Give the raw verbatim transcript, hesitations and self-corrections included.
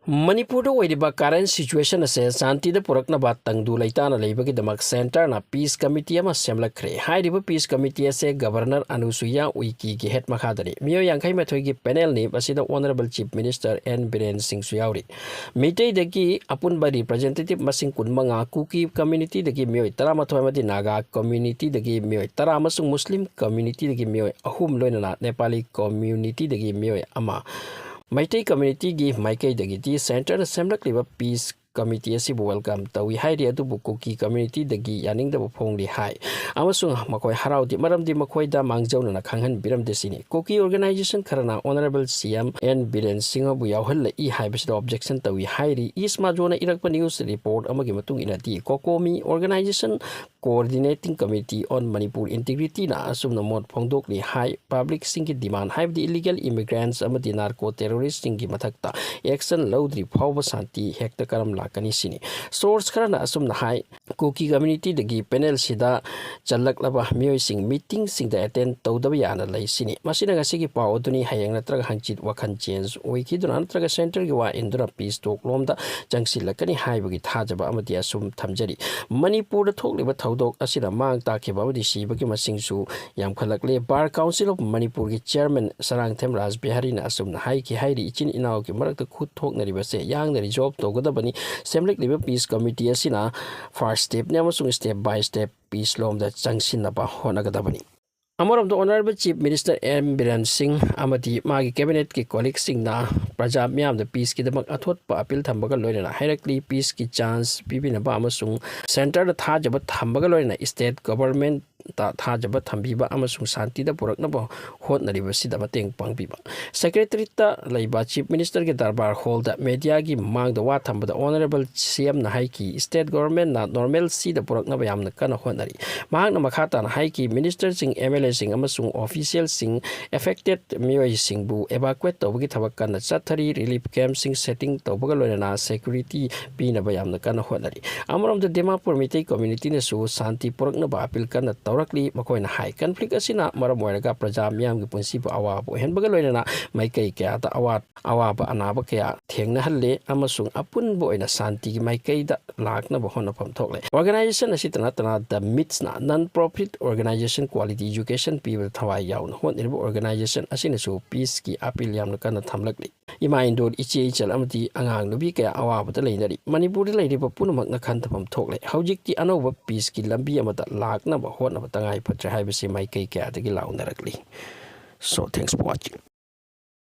ꯃꯅꯤꯄꯨꯔꯗ ꯑꯣꯏꯔꯤꯕ current situation ꯑꯁꯦ ꯁꯥꯟꯇꯤꯗ ꯄꯨꯔꯛꯅꯕ ꯇꯪꯗꯨ ꯂꯩꯇꯥꯅ ꯂꯩꯕꯒꯤꯗꯃꯛ centreꯅ peace committee ꯑꯃ ꯁꯦꯝꯂꯛꯈ꯭ꯔꯦ꯫ ꯍꯥꯏꯔꯤꯕ peace committee ꯑꯁꯦ Governor ꯑꯅꯨꯁꯨꯏꯌꯥ ꯎꯏꯀꯤꯒꯤ head ꯃꯈꯥꯗꯅꯤ꯫ ꯃꯤꯑꯣꯏ ꯌꯥꯡꯈꯩ ꯃꯥꯊꯣꯏꯒꯤ panelꯅꯤ꯫ ꯃꯁꯤꯗ Honourable Chief Minister N Biren ꯁꯤꯡꯁꯨ ꯌꯥꯎꯔꯤ꯫ ꯃꯤꯇꯩꯗꯒꯤ ꯑꯄꯨꯟꯕ representative ꯃꯁꯤꯡ ꯀꯨꯟꯃꯉꯥ, ꯀꯨꯀꯤ communityꯗꯒꯤ ꯃꯤꯑꯣꯏ ꯇꯔꯥꯃꯥꯊꯣꯏ ꯑꯃꯗꯤ ꯅꯥꯒꯥ communityꯗꯒꯤ ꯃꯤꯑꯣꯏ ꯇꯔꯥ ꯑꯃꯁꯨꯡ ꯃꯨꯁꯂꯤꯝ communityꯗꯒꯤ ꯃꯤꯑꯣꯏ ꯑꯍꯨꯝ, ꯂꯣꯏꯅꯅ ꯅꯦꯄꯥꯂꯤ communityꯗꯒꯤ ꯃꯤꯑꯣꯏ ꯑꯃ꯫ ꯃꯩꯇꯩ communityꯒꯤ ꯃꯥꯏꯀꯩꯗꯒꯤꯗꯤ centreꯅ ꯁꯦꯝꯂꯛꯂꯤꯕ peace committee ꯑꯁꯤꯕꯨ welcome ꯇꯧꯏ ꯍꯥꯏꯔꯤ, ꯑꯗꯨꯕꯨ ꯀꯨꯀꯤ communityꯗꯒꯤ ꯌꯥꯅꯤꯡꯗꯕ ꯐꯣꯡꯂꯤ ꯍꯥꯏ, ꯑꯃꯁꯨꯡ ꯃꯈꯣꯏ ꯍꯔꯥꯎꯗꯦ, ꯃꯔꯝꯗꯤ ꯃꯈꯣꯏꯗ ꯃꯥꯡꯖꯧꯅꯅ ꯈꯪꯍꯟꯕꯤꯔꯝꯗꯦ ꯁꯤꯅꯤ꯫ ꯀꯨꯀꯤ organization ꯈꯔꯅ Honourable ꯁꯤ ꯑꯦꯝ ꯑꯦꯟ ꯕꯤꯔꯦꯟ ꯁꯤꯡꯍꯕꯨ ꯌꯥꯎꯍꯜꯂꯛꯏ ꯍꯥꯏꯕꯁꯤꯗ objection ꯇꯧꯏ ꯍꯥꯏꯔꯤ꯫ East Mazoꯅ ꯏꯔꯛꯄ news report ꯑꯃꯒꯤ ꯃꯇꯨꯡ ꯏꯟꯅꯗꯤ, COCOMI organization Coordinating Committee on Manipur Integrityꯅ ꯑꯁꯨꯝꯅ ꯃꯣꯠ ꯐꯣꯡꯗꯣꯛꯂꯤ ꯍꯥꯏ꯫ Publicꯁꯤꯡꯒꯤ demand, ꯍꯥꯏꯕꯗꯤ illegal immigrants ꯑꯃꯗꯤ narco terroristꯁꯤꯡꯒꯤ ꯃꯊꯛꯇ action ꯂꯧꯗ꯭ꯔꯤ ꯐꯥꯎꯕ ꯁꯥꯟꯇꯤ ꯍꯦꯛꯇ ꯀꯔꯝ ꯂꯥꯛꯀꯅꯤ ꯁꯤꯅꯤ꯫ Source ꯈꯔꯅ ꯑꯁꯨꯝꯅ ꯍꯥꯏ, ꯀꯨꯀꯤ communityꯗꯒꯤ panelꯁꯤꯗ ꯆꯜꯂꯛꯂꯕ ꯃꯤꯑꯣꯏꯁꯤꯡ meetingꯁꯤꯡꯗ attend ꯇꯧꯗꯕ ꯌꯥꯅ ꯂꯩ ꯁꯤꯅꯤ꯫ ꯃꯁꯤꯅ ꯉꯁꯤꯒꯤ ꯄꯥꯎ ꯑꯗꯨꯅꯤ꯫ ꯍꯌꯦꯡ ꯅꯠꯇ꯭ꯔꯒ ꯍꯪꯆꯤꯠ ꯋꯥꯈꯜ change ꯑꯣꯏꯈꯤꯗꯨꯅ ꯅꯠꯇ꯭ꯔꯒ centreꯒꯤ ꯋꯥ ꯏꯟꯗꯨꯅ peace talk ꯂꯣꯝꯗ ꯆꯪꯁꯤꯜꯂꯛꯀꯅꯤ ꯍꯥꯏꯕꯒꯤ ꯊꯥꯖꯕ ꯑꯃꯗꯤ ꯑꯁꯨꯝ ꯊꯝꯖꯔꯤ꯫ ꯃꯅꯤꯄꯨꯔꯗ ꯊꯣꯛꯂꯤꯕ ꯊꯧꯗꯣꯛ ꯑꯁꯤꯅ ꯃꯥꯡ ꯇꯥꯛꯈꯤꯕ ꯑꯃꯗꯤ ꯁꯤꯕꯒꯤ ꯃꯁꯤꯡꯁꯨ ꯌꯥꯝꯈꯠꯂꯛꯂꯦ꯫ Bar Council of ꯃꯅꯤꯄꯨꯔꯒꯤ chairman ꯁꯔꯥꯡꯊꯦꯝ ꯔꯥꯖꯕꯤꯍꯥꯔꯤꯅ ꯑꯁꯨꯝꯅ ꯍꯥꯏꯈꯤ ꯍꯥꯏꯔꯤ, ꯏꯆꯤꯟ ꯏꯅꯥꯎꯒꯤ ꯃꯔꯛꯇ ꯈꯨꯠ ꯊꯣꯛꯅꯔꯤꯕꯁꯦ ꯌꯥꯡꯅ resolve ꯇꯧꯒꯗꯕꯅꯤ꯫ ꯁꯦꯝꯂꯛꯂꯤꯕ peace committee ꯑꯁꯤꯅ first stepꯅꯤ ꯑꯃꯁꯨꯡ step by step peace ꯂꯣꯝꯗ ꯆꯪꯁꯤꯟꯅꯕ ꯍꯣꯠꯅꯒꯗꯕꯅꯤ꯫ ꯑꯃꯔꯣꯝꯗ Honourable Chief Minister N Biren ꯁꯤꯡ ꯑꯃꯗꯤ ꯃꯥꯒꯤ cabinetꯀꯤ colleagueꯁꯤꯡꯅ ꯄ꯭ꯔꯖꯥ ꯃꯤꯌꯥꯝꯗ peaceꯀꯤꯗꯃꯛ ꯑꯊꯣꯠꯄ appeal ꯊꯝꯕꯒ ꯂꯣꯏꯅꯅ ꯍꯥꯏꯔꯛꯂꯤ꯫ Peaceꯀꯤ chance ꯄꯤꯕꯤꯅꯕ ꯑꯃꯁꯨꯡ centreꯗ ꯊꯥꯖꯕ ꯊꯝꯕꯒ ꯂꯣꯏꯅꯅ state governmentꯇ ꯊꯥꯖꯕ ꯊꯝꯕꯤꯕ ꯑꯃꯁꯨꯡ ꯁꯥꯟꯇꯤꯗ ꯄꯨꯔꯛꯅꯕ ꯍꯣꯠꯅꯔꯤꯕꯁꯤꯗ ꯃꯇꯦꯡ ꯄꯥꯡꯕꯤꯕ꯫ Secretariatꯇ ꯂꯩꯕ Chief Ministerꯒꯤ ꯗꯔꯕꯥꯔ hallꯗ mediaꯒꯤ ꯃꯃꯥꯡꯗ ꯋꯥ ꯊꯝꯕꯗ Honourable ꯁꯤ ꯑꯦꯝꯅ ꯍꯥꯏꯈꯤ, state governmentꯅ normalcyꯗ ꯄꯨꯔꯛꯅꯕ ꯌꯥꯝꯅ ꯀꯟꯅ ꯍꯣꯠꯅꯔꯤ꯫ ꯃꯍꯥꯛꯅ ꯃꯈꯥ ꯇꯥꯅ ꯍꯥꯏꯈꯤ, ministerꯁꯤꯡ, MLAꯁꯤꯡ ꯑꯃꯁꯨꯡ officialꯁꯤꯡ affected ꯃꯤꯑꯣꯏꯁꯤꯡꯕꯨ evacuate ꯇꯧꯕꯒꯤ ꯊꯕꯛ ꯀꯟꯅ ꯆꯠꯊꯔꯤ, relief campꯁꯤꯡ setting ꯇꯧꯕꯒ ꯂꯣꯏꯅꯅ security ꯄꯤꯅꯕ ꯌꯥꯝꯅ ꯀꯟꯅ ꯍꯣꯠꯅꯔꯤ꯫ ꯑꯃꯔꯣꯝꯗ ꯗꯤꯃꯥꯄꯨꯔ ꯃꯤꯇꯩ communityꯅꯁꯨ ꯁꯥꯟꯇꯤ ꯄꯨꯔꯛꯅꯕ appeal ꯀꯟꯅ ꯇꯧꯔꯤ꯫ ꯍꯧꯔꯛꯂꯤ꯫ ꯃꯈꯣꯏꯅ ꯍꯥꯏ, ꯀꯟꯐ꯭ꯂꯤꯛ ꯑꯁꯤꯅ ꯃꯔꯝ ꯑꯣꯏꯔꯒ ꯄ꯭ꯔꯖꯥ ꯃꯤꯌꯥꯝꯒꯤ ꯄꯨꯟꯁꯤꯕꯨ ꯑꯋꯥꯕ ꯑꯣꯏꯍꯟꯕꯒ ꯂꯣꯏꯅꯅ ꯃꯥꯏꯀꯩ ꯀꯌꯥꯗ ꯑꯋꯥ-, ꯑꯋꯥꯕ ꯑꯅꯥꯕ ꯀꯌꯥ ꯊꯦꯡꯅꯍꯜꯂꯦ ꯑꯃꯁꯨꯡ ꯑꯄꯨꯟꯕ ꯑꯣꯏꯅ ꯁꯥꯟꯇꯤꯒꯤ ꯃꯥꯏꯀꯩꯗ ꯂꯥꯛꯅꯕ ꯍꯣꯠꯅꯐꯝ ꯊꯣꯛꯂꯦ꯫ ꯑꯣꯔꯒꯅꯥꯏꯖꯦꯁꯟ ꯑꯁꯤꯇ ꯅꯠꯇꯅ The Mits-ꯅ non-profit organization quality education ꯄꯤꯕꯗ ꯊꯋꯥꯏ ꯌꯥꯎꯅ ꯍꯣꯠꯅꯔꯤꯕ ꯑꯣꯔꯒꯅꯥꯏꯖꯦꯁꯟ ꯑꯁꯤꯅꯁꯨ ꯄꯤꯁꯀꯤ ꯑꯄꯤꯜ ꯌꯥꯝꯅ ꯀꯟꯅ ꯊꯝꯂꯛꯂꯤ꯫ ꯏꯃꯥ ꯏꯟꯗꯣꯜ, ꯏꯆꯦ ꯏꯆꯜ ꯑꯃꯗꯤ ꯑꯉꯥꯡ ꯅꯨꯄꯤ ꯀꯌꯥ ꯑꯋꯥꯕꯗ ꯂꯩꯅꯔꯤ꯫ ꯃꯅꯤꯄꯨꯔꯗ ꯂꯩꯔꯤꯕ ꯄꯨꯝꯅꯃꯛꯅ ꯈꯟꯊꯐꯝ ꯊꯣꯛꯂꯦ꯫ ꯍꯧꯖꯤꯛꯇꯤ ꯑꯅꯧꯕ ꯄꯤꯁꯀꯤ ꯂꯝꯕꯤ ꯑꯃꯗ ꯂꯥꯛꯅꯕ ꯍꯣꯠꯅꯕ ꯇꯉꯥꯏ ꯐꯗ꯭ꯔꯦ ꯍꯥꯏꯕꯁꯤ ꯃꯥꯏꯀꯩ ꯀꯌꯥꯗꯒꯤ ꯂꯥꯎꯅꯔꯛꯂꯤ꯫ So, thanks for watching.